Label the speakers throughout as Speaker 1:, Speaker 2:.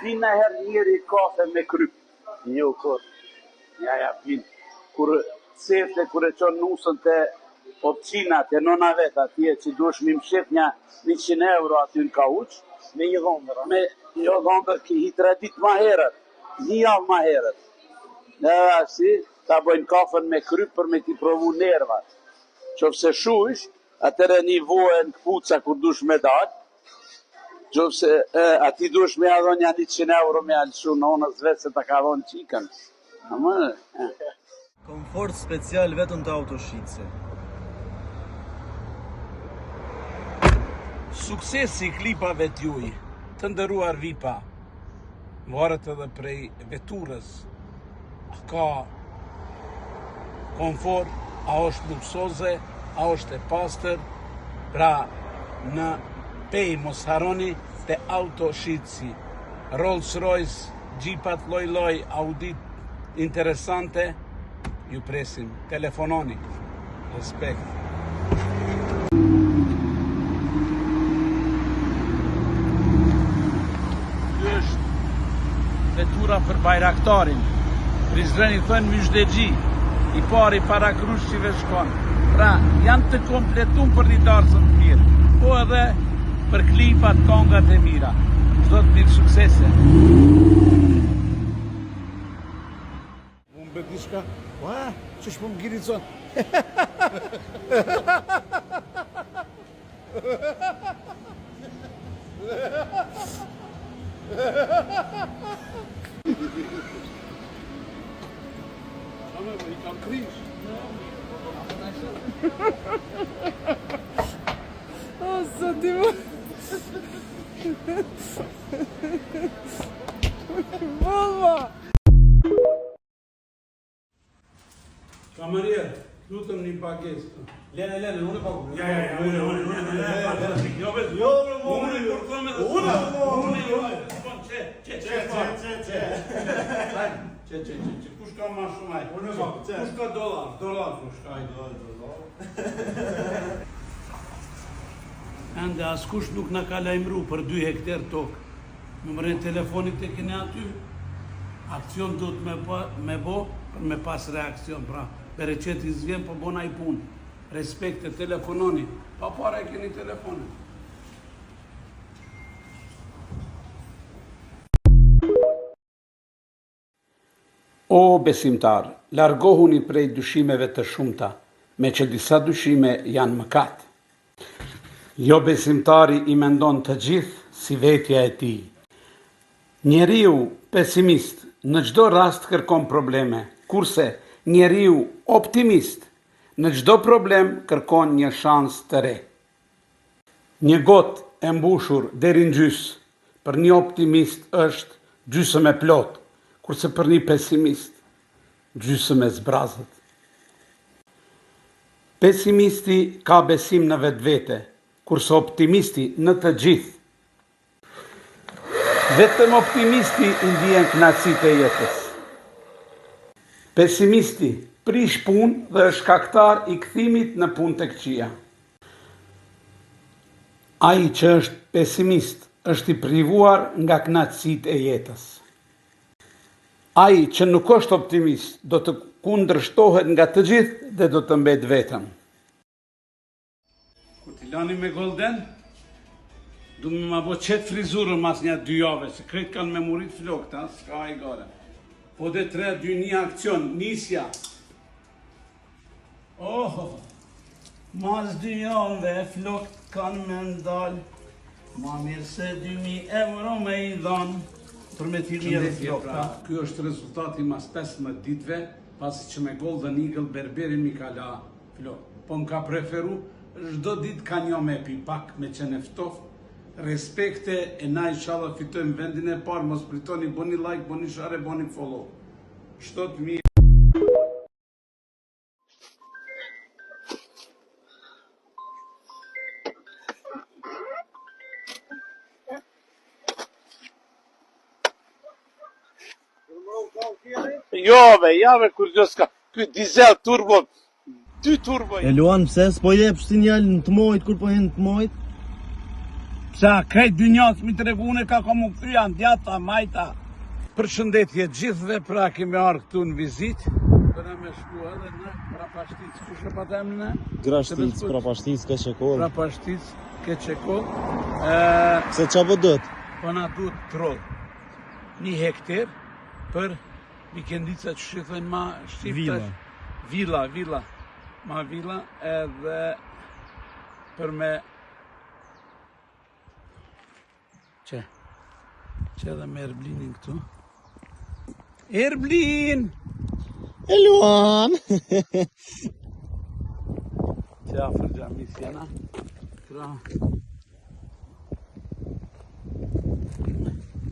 Speaker 1: pin najherë njeri kafe me kryp?
Speaker 2: Jo, kurr.
Speaker 1: Ja, ja, pin. Kur sefte, kur e çon nusën te opçina, te nona vet, atje që duhesh mi mshef nja 100 euro aty në kauç,
Speaker 2: Me një dhëndër, a?
Speaker 1: me jo dhëndër, ki hi tre ditë ma herët, një javë ma herët. Edhe asi, ta bëjnë kafen me kryp për me t'i provu nervat. Qofse shujsh, atëherë një voe në këpuca kur dush me dal, qofse e, ati duhesh me ja dhon nja 100 euro me ja lëshu nonës vetë se ta ka dhon qikën. Ama, e.
Speaker 2: Komfort special vetëm te autoshitësi.
Speaker 1: Suksesi i klipave t'juj, të nderuar vipa, varet edhe prej veturës. A ka komfort, a është luksoze, a është e pastër, pra në Pejë mos harroni te autoshitësi. Rolls Royce, Jeepat lloj-lloj, Audi interesante, ju presim. Telefononi. Respekt. Ky është vetura për Bajraktarin. Prizreni thënë myzhdexhi, i pari para krushqive shkon. Pra, janë të kompletum për një darsëm të mirë, po edhe për klipat, kongat e mira. Çdo të mirë suksese. Unë be diçka, ua, qysh po më giricon. I kam prish.
Speaker 3: O, zoti më. Boll
Speaker 1: Kamarier, lutem një pagesë.
Speaker 2: Lene, lene, unë e pagu.
Speaker 1: Ja, ja, ja, unë, unë, unë, unë, unë, jo vetë,
Speaker 2: Jo, unë,
Speaker 1: unë, kur thëmë edhe
Speaker 2: Unë,
Speaker 1: unë, unë, po, që, që, që,
Speaker 2: Që, që, që.
Speaker 1: që, që, që, që, kush ka ma shumë aj?
Speaker 2: Unë e pagu, që.
Speaker 1: Kush ka dollar, dollar kush ka aj? Ende askush nuk na ka lajmëru për 2 hektar tokë. Numrin e telefonit e keni aty. Aksion duhet me, pa, me bo për me pas reaksion. Pra, bereqeti s'vjen, po bona i punë. Respekte, telefononi. Pa para e keni telefonin. O besimtar, largohuni prej dyshimeve të shumta, meqë disa dyshime janë mëkat. Jo besimtari i mendon të gjithë si vetja e tij. Njeriu pesimist në çdo rast kërkon probleme, kurse njeriu optimist në çdo problem kërkon një shans të re. Një gotë e mbushur deri në gjysë, për një optimist është gjysëm e plotë, kurse për një pesimist, gjysëm e zbrazët. Pesimisti ka besim në vetvete, kurse optimisti në të gjithë. Vetëm optimisti i ndien kënaqësitë e jetës. Pesimisti prish punë dhe është shkaktar i kthimit në punë të këqija. Ai që është pesimist është i privuar nga kënaqësitë e jetës. Ai që nuk është optimist do të kundërshtohet nga të gjithë dhe do të mbet vetëm. Kur t'i lani me golden, du me ma bo qëtë frizurën mas një dy jave, se krejt kanë me murit flokët, ha, s'ka i gore. Po dhe 3, 2, 1, akcion, nisja. Oh, mas dy jave flokt kanë me ndal, ma mirë se 2000 euro me i dhanë, për me t'i lirë flokët. Pra, ky është rezultati mas 15 ditëve, pasi që me Golden Eagle berberi mi ka la Flok. Po më ka preferu, çdo ditë ka një me pi pak me qenë e ftoft. Respekte e na inshallah fitojmë vendin e parë, mos pritoni, boni like, boni share, boni follow. Çdo të mirë. Jo, be, ja be, kur gjë s'ka. Ky dizel turbo, dy turbo.
Speaker 2: E Luan, pse s'po jep sinjal në të majt kur po hin në të majt?
Speaker 1: Sa krejt dynjas mi tregune ka ka mu kthy a n'djathta, majta. Përshëndetje gjithëve, pra kemi ardhë këtu në vizitë. Për me shku edhe në Prapashticë, kush e pat emrin e?
Speaker 2: Grashticë, Prapashticë, Keqekoll.
Speaker 1: Prapashticë, Keqekoll.
Speaker 2: Se qa po duhet?
Speaker 1: Po na duhet trull. Një hektar për vikendica që shi thënë ma shqip
Speaker 2: Villa.
Speaker 1: Villa, villa. Ma villa edhe për me Që Që edhe me Erblinin këtu Erblin!
Speaker 2: Eluan!
Speaker 1: Që afër xhamisë jena Pra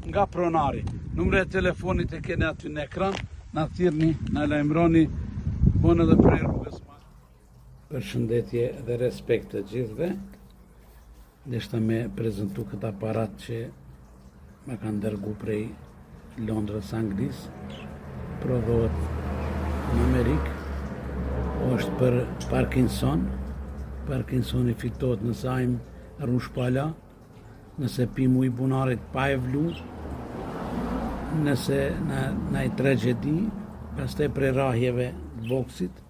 Speaker 1: Nga pronari Numrin e telefonit e keni aty në ekran Na thirrni, na lajmëroni Bon edhe prej rrugës ma Përshëndetje dhe respekt të gjithëve. Deshta me prezentu këtë aparat që më kanë dërgu prej Londrës Anglisë. Prodhohet në Amerikë. është për Parkinson. Parkinsoni fitohet nëse hajmë rrush pa la, nëse pim ujë bunarit pa e vlu, nëse në naj tragjedi, pastaj prej rrahjeve të boksit,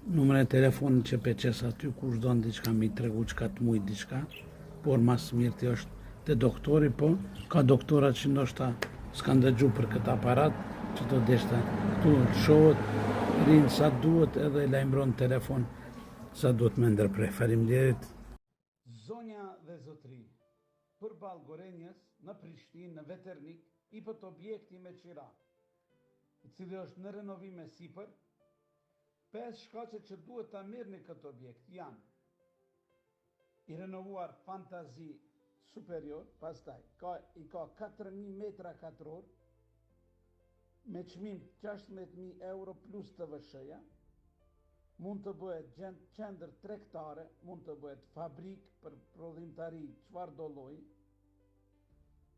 Speaker 1: Numrin e telefonit që pe qes aty kush don diçka me i tregu çka të mujt diçka, por ma s'mirti është te doktori, po ka doktora që ndoshta s'kan dëgju për këtë aparat, që të deshta këtu lëshohet, rrin sa duhet edhe lajmëron telefon sa duhet me ndërpre. Faleminderit. Zonja dhe zotri, përballë Gorenjës, në Prishtinë, në Veternik, ipet objekti me qira, i cili është në renovim e sipër, 5 shkaqe që duhet ta merrni këtë objekt janë i renovuar fantazi superior, pastaj ka i ka 4000 metra katror me çmim 16000 euro plus TVSH-ja, mund të bëhet qendër tregtare, mund të bëhet fabrikë për prodhimtari çfarëdo lloji,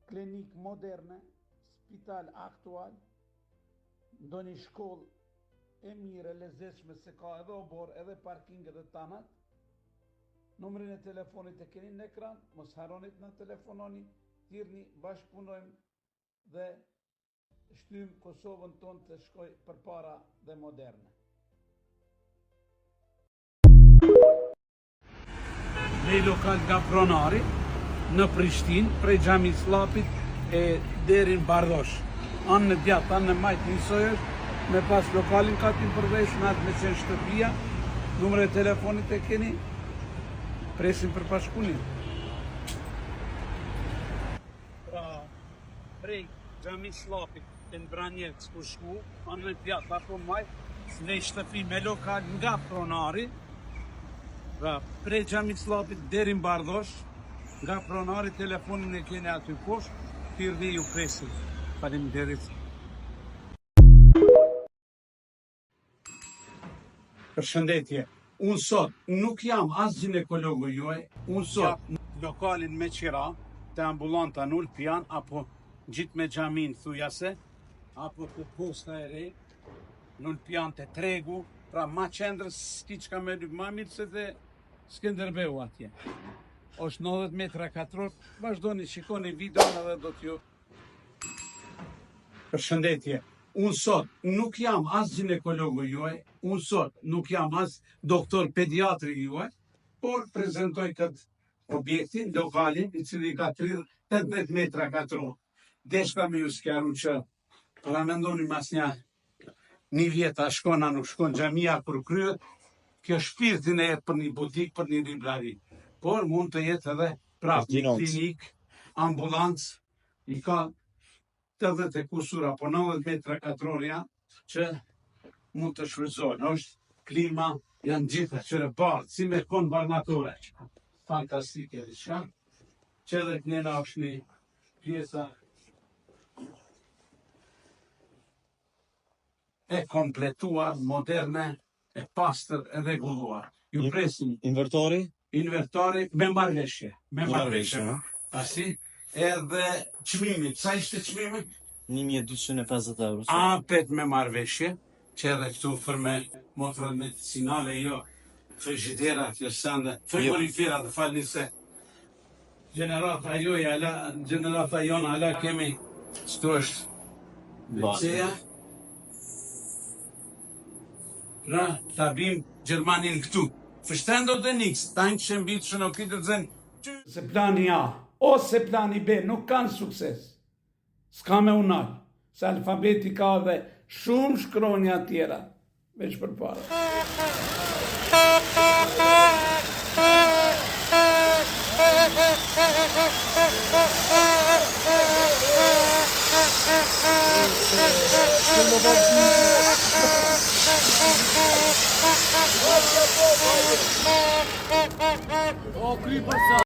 Speaker 1: klinikë moderne, spital aktual, ndonjë shkollë e mirë, e lezetshme se ka edhe oborr, edhe parking edhe tanat. Numrin e telefonit e keni në ekran, mos harroni të na telefononi, thirrni, bashkëpunojmë dhe shtym Kosovën tonë të shkojë përpara dhe moderne. Një lokal nga pronari në Prishtinë, prej xhamisë Llapit e deri në Bardhosh. Anë në djathtë, anë në majtë njësoj është, me pas lokalin katin përdhes, nalt me qenë shtëpia, numrin e telefonit e keni, presim për bashkëpunim. Pra, prej xhamisë Llapit e në Vranjevc ku shku, anë në djathtë apo majtë, në shtëpi me lokal nga pronari, pra prej xhamisë Llapit deri në Bardhosh, nga pronari telefonin e keni aty poshtë, thirrni ju presim. Faleminderit. Përshëndetje. Unë sot nuk jam as gjinekologu juaj, unë sot lokalin me qira te ambulanta në Ulpian apo ngjit me xhamin thuja se apo te posta e re në Ulpian te tregu, pra ma qendrës s'ki çka me lyp ma mirë se te Skënderbeu atje. Është 90 metra katror, vazhdoni shikoni videon edhe do t'ju Përshëndetje. Unë sot nuk jam as gjinekologu juaj, unë sot nuk jam as doktor pediatri juaj, por prezentoj këtë objektin, lokalin, i cili ka 80 metra katror. Deshta me ju sqaru që paramendoni mas nja një vjet a shkon a nuk shkon xhamia kur kryet, kjo shpirtin e jetë për një butik, për një librari. Por mund të jetë edhe prapë një klinikë, ambulancë, i ka 80 e kusur apo 90 metra katror janë që mund të shfrytëzohen. Është klima, janë gjitha qyre bardhë, si me konë barnatore. Fantastike diçka. Që edhe kënena është një pjesa e kompletuar, moderne, e pastër, e rregulluar. Ju presim.
Speaker 2: Invertori?
Speaker 1: Invertori me marrëveshje, me marrëveshje. Pasi edhe çmimi, sa ishte çmimi?
Speaker 2: 1250 euro.
Speaker 1: Apet me marrëveshje, që edhe këtu për me motrat medicinale, jo frigiderat, jo sende, frigoriferat, falni se. Gjenerata juaj ala, gjenerata jonë ala kemi Këtu është WC-ja. Pra, ta bim Gjermanin këtu. Verstehen oder nix? Dankeschön, bitte schön, auf Wiedersehen. Se plani A ose plani B nuk kanë sukses. S'ka me u nal, se alfabeti ka dhe shumë shkronja tjera, veç përpara.
Speaker 2: O, krypa sa.